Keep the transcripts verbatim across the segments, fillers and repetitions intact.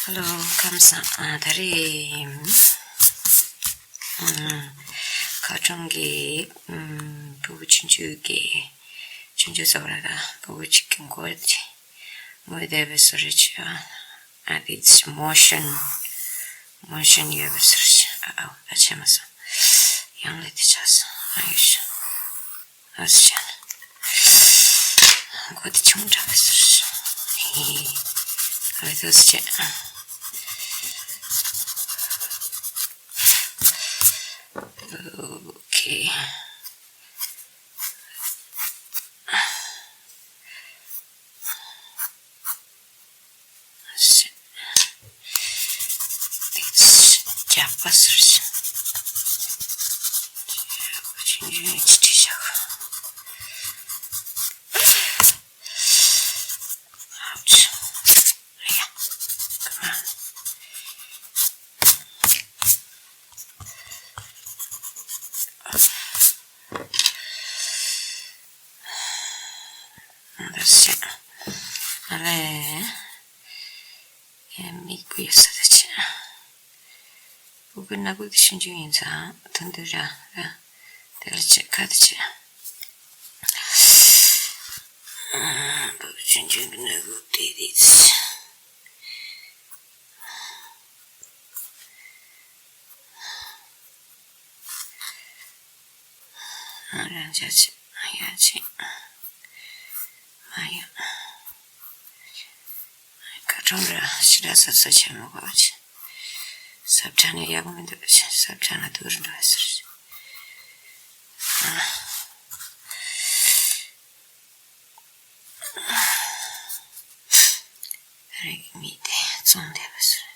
ཧེ་ལོ། ཁམས་བཟང་། ཨ། ད་རེས་ཨ་ཁ་ཀྲུང་གི་ཨ་ཕྲུ་གུ་ཆུང་ཆུང་གི་ཆུང་ཆུང་ཟེར་བ་རེད་ད། ཕྲུ་གུ་གཅིག་གི་མགོ་དེ་ངོས་བསྡད་པའི་བཟོ་འདྲ་ཅིག་ཨ་དེ་མོ་ཤན་མོ་ཤན་ཡོད་པའི་བཟོ་འདྲ་ཅིག་ཨ་ཨ་ད་བྱས་མ་སོང་། ཡང་ལས་དེ་ཆགས་སོང་། ཨ་ཡོད་ཤག་ཨ་ཟེར། མགོ་དེ་ཆུང་དྲགས་པས་ཟེར། ཨ་ཟེར། ཨོ་ཁེ། རྒྱགས་པ་ཟེར་ཞིང་། ཆུང་ཆུང་ཅིག་བྲིས་བཞག་ཨའུ་ཆི། ཨ་ཡ། ཁ་མ། འདི་བྱས། ཨ་ལས། ཡ། མིག་པོ་ཡོད་ས་ད་ཆ། སྤུ་གུ་སྣ་ཁུག་དེ་ཆུང་ཆུང་ཡིན་ཙང་ཐུང་ཐུང་ར་ར། དེ་ལ་ཆེ་ཁ་དེ་ཆེ། སྤུ་གུ་ཆུང་ཆུང་གི་སྣ་ཁུག་དེ་དེ་ཆེ། རང་ཅག་ཅིག་ཡ་ཅིག་མ་ཡ། ཁ་ཁྲོམ་ར་ཞི་ར་ས་ས་ཆེན་མོ་གོ་ཅིག་ཟབ་ཁྲ་ནས་ཡག་པོ་མི་འདུག་ཟབ་ཁྲ་ན་དུ་རུ་འགྲོ་ཟེར། རིགས་མི་དེ་བཙོང་བསྡད་པ་ཟེར།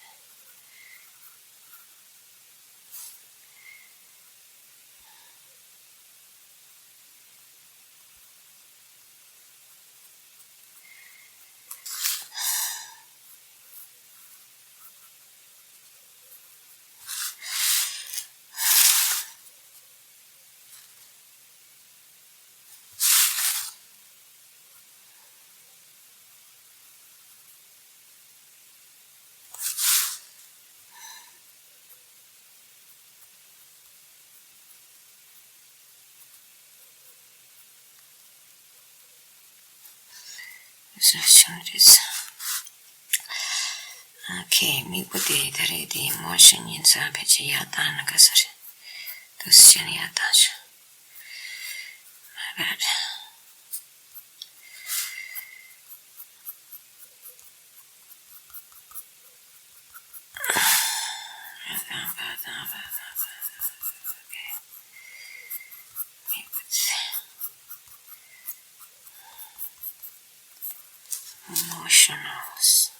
ཨོ་ཁེ། མིག་པོ་དེ་ད་རེས་དེ་མོ་ཤན་ཡིན་ཙང་ཕལ་ཆེར་ཡར་བཏང་ན་དགའ་ས་རེད། འདུག་སེ་བྱས་ནས་ཡར་བཏང་ཤོག My bad. Emotionals.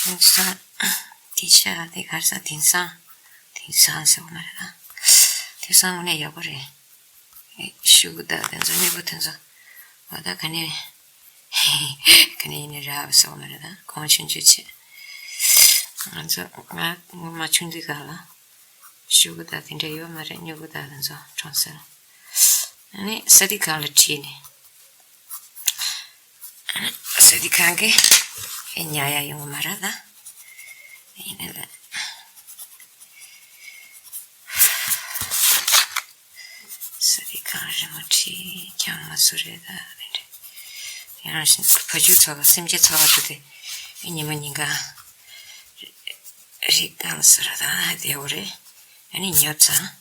དེང་སང་། དེང་སང་དེ་གར་ས་དེང་སང་། དེང་སང་ཟེར་བ་མ་རེད་ད། དེང་སང་དངོས་གནས་ཡག་པོ་རེད། ཤུ་གུ་དང་དེ་ཚོ་སྨྱུ་གུ་དེ་ཚོ། འོ་ད་ག་ནས། ག་ནས་ཡིན་ནའི་རག་པ་ཟེར་བ་མ་རེད་ད། གོང་ཆུང་ཆུང་བྱས། ང་ཚོ་ང་ངོ་མ་ཆུང་དུས་སྐབས་ལ། ཤུ་གུ་དང་དེ་འདྲ་ཡོད་མ་རེད། སྨྱུ་གུ་དང་དེ་ཚོ་གྲོང་གསེབ། ཨ་ནི་ས་དེ་གང་ལ་ཁྲིད་ནས། ཨ་ནི་ས་དེ་གང་གི་ཉར་ཡ་ཡོང་གི་མ་རེད་ད། ཡིན་ན་ལ། ས་དེ་གང་རི་མོ་བྲིས་ཀྱང་མ་བཟོ་རེད་ད། དེ་འདྲ། ཡང་ཕ་ཆོས་ཚོགས་པ་སེམས་ཅན་ཚོགས་པ་དེ་དེ་ཉི་མ་ཉིན་གང་རིག་གཏང་ཟེར་ད་བདེ་བོ་རེད། ཨ་ནི་ཉོབ་ཙང་།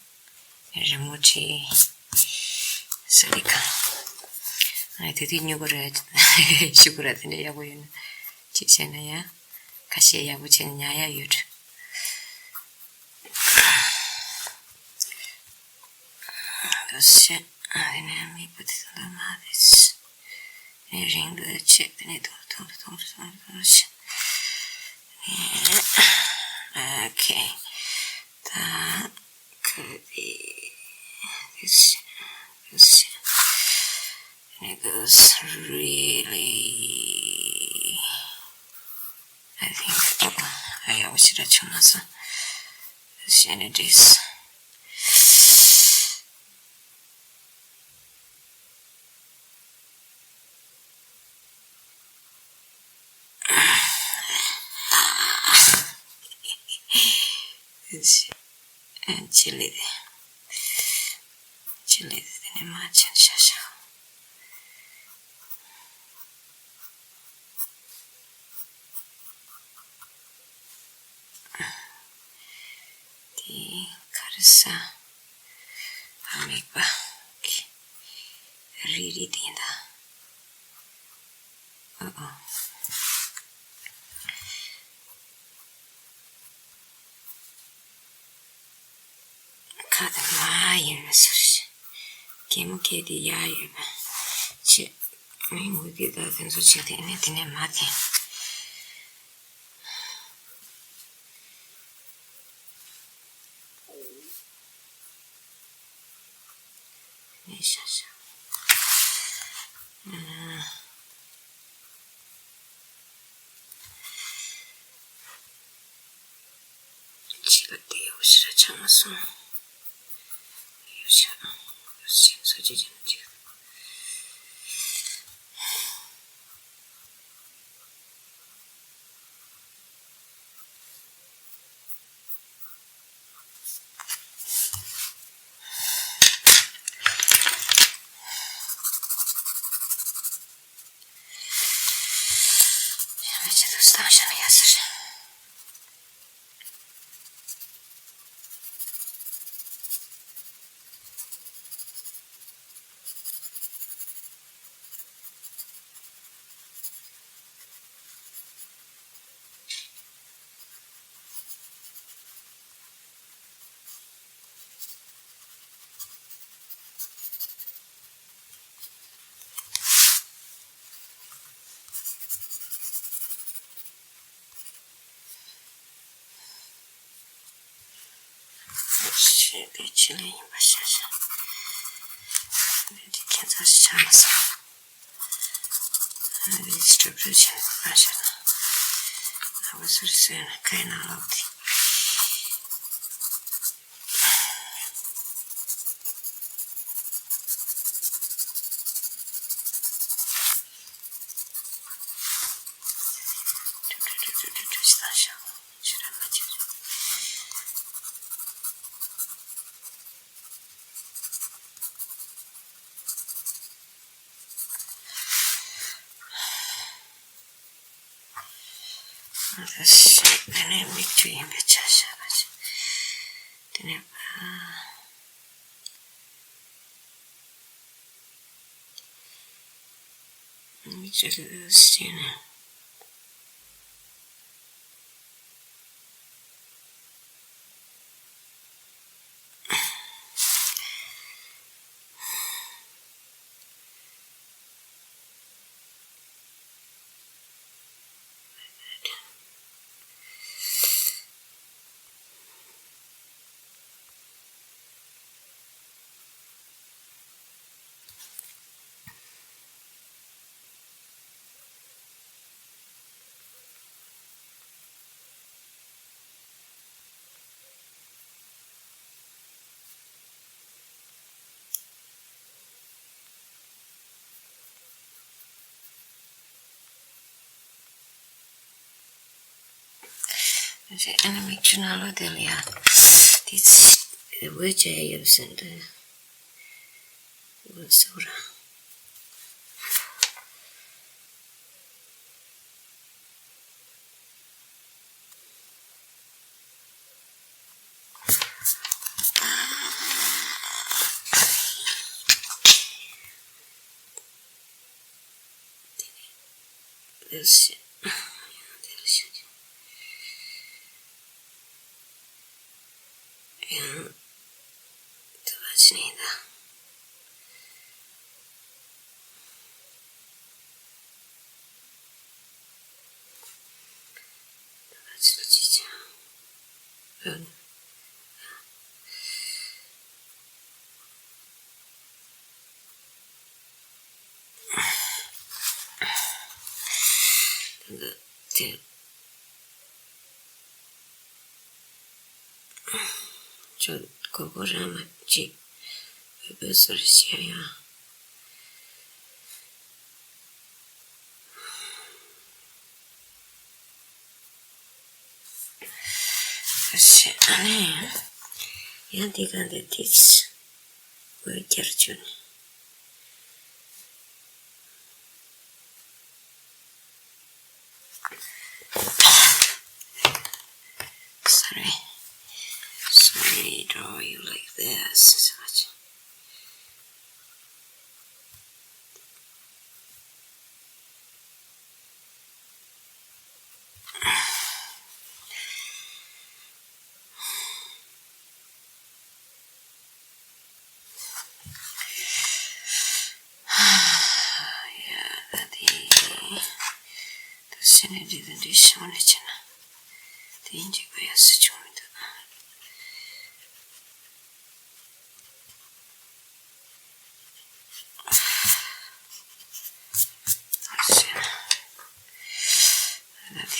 རི་མོ་བྲིས། ས་ལི་ཁང་། ཨ་དེ་དུས་སྨྱུ་གུ་ར་ཤུ་གུ་ར་དེ་འདྲ་ཡག་པོ་ཡོད་ན། གཅིག་བྱས་ན་ཡང་། ཁ་ཤས་ཡག་པོ་བྱས་ན་ཉར་ཡག་ཡོད། ཨ་དེ་ནས་མིག་པོ་དེ་ཚོ་ལ་མ་རེད། ཨེ་རིང་དུ་བྱས་དེ་ནས་ཐུང་དུ་ཐུང་དུ་ཐུང་དུ་ཐུང་དུ་ཐུང་དུ་བྱས། Okay. ད་ག་རེ། This, this, and it goes really, I think, oh, I always should have chosen this. This, and it is. ཆེ་ལེ་དེ། ཆེ་ལེ་དེ་དེ་ནས་མར་ཕྱིན་ཤག་ཤག་དེ་ག་རེ་ཟ། ཨ་མེད་པ། རི་རི་དེ་ཡིན་ད། ཨ་ཨ། ཁ་དང་མ་ཡིན་ཟེར། གད་མོ་གད་དེ་ཡག་ཡོད་པ། ཆེ། ངའི་ངུ་དེ་ད་དེ་ཚོ་བྱས་ཏེ་ནི་དེ་ནས་མ་དེ། ནས་ཤ་ཤ། ཨ། ཅི་ལ་དེ་ཡོ་ཤི་ར་ཆང་མ་སོང་། ཡོ་ཤ། ཡོ་ཤ་ས་ཅི་ཅི་ཅི། ཞེས་པའི་ཆེད་ལས་ཡིན་པ་ཤེས་ཤིང་། འདི་ཁྱད་མཚར་ཞིག་ཆགས་མ་སོང་། This preparation version. I was researching kind of loud. དེ་ནས་མིག་ཆུ་ཡིན་པའི་ཆ་བཞག་པ་ཞིག་དེ་ནས་མིག་ཆུ་ཞིག་ནས། ཨ་ནི་མིག་ཆུ་ནང་ལོགས་དེ་ལ་ཡ། དེ་ཚོ་འོད་བྱས་ཡོད་ཟེར་འདུག་འོད་ཟེར་ར། དེ་ལ་ཤ། དེ་ལ་ཤ། ཡང་དུ་བ་ཅི་ནས་ད། དུ་བ་ ད་དེ་ཅོ་གོ་གོ་རང་མ་ཅིག་བོད་པའི་སོར་བཤད་ཡང་ཨ་ནི་ཡང་དེ་ག་འདི་དེ་འོད་བརྒྱར་བཅུག་ནས། Sorry. Sorry, draw you like this.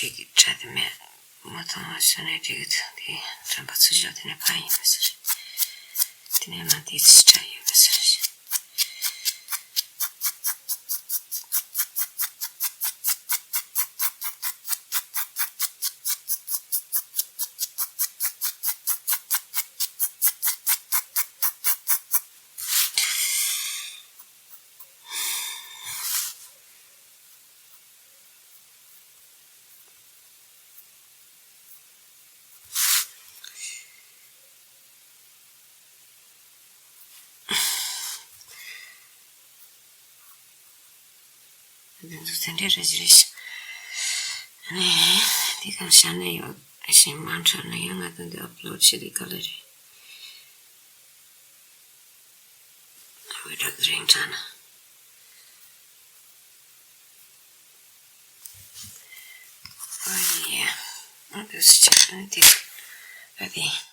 དེ་གི་དྲ་དེ་མེད། མ་མཐོང་བ་བྱས་ནས་འགྲིག་གི་འདུག་དེ་དྲན་པ་ཚུར་བཞག་དེ་ནས་ཕ་ཡིན་པ་ཟེར། དེ་ནས་མ་དེ་ཚིག་དྲ་ཡོད་པ་ཟེར། འདི་ཚོ་དེ་འདྲའི་རེ་ཞིག་རེད་ཤག་ཨ་ནི་དེ་གང་བྱས་ནས་ཡོད་ཞིང་མ་འཕྲོད་ན་ཡང་ང་ཚོ་འདི་ཨབ་ལོཌ་བྱེད་དུས་ག་ལེ་རེད། འོད་རག་རིང་དྲགས་ན། ཨ་ཡེ། ཨ་དེ་སུ་ཅིག་ཨ་ནི་དེ་ཨ་དེ།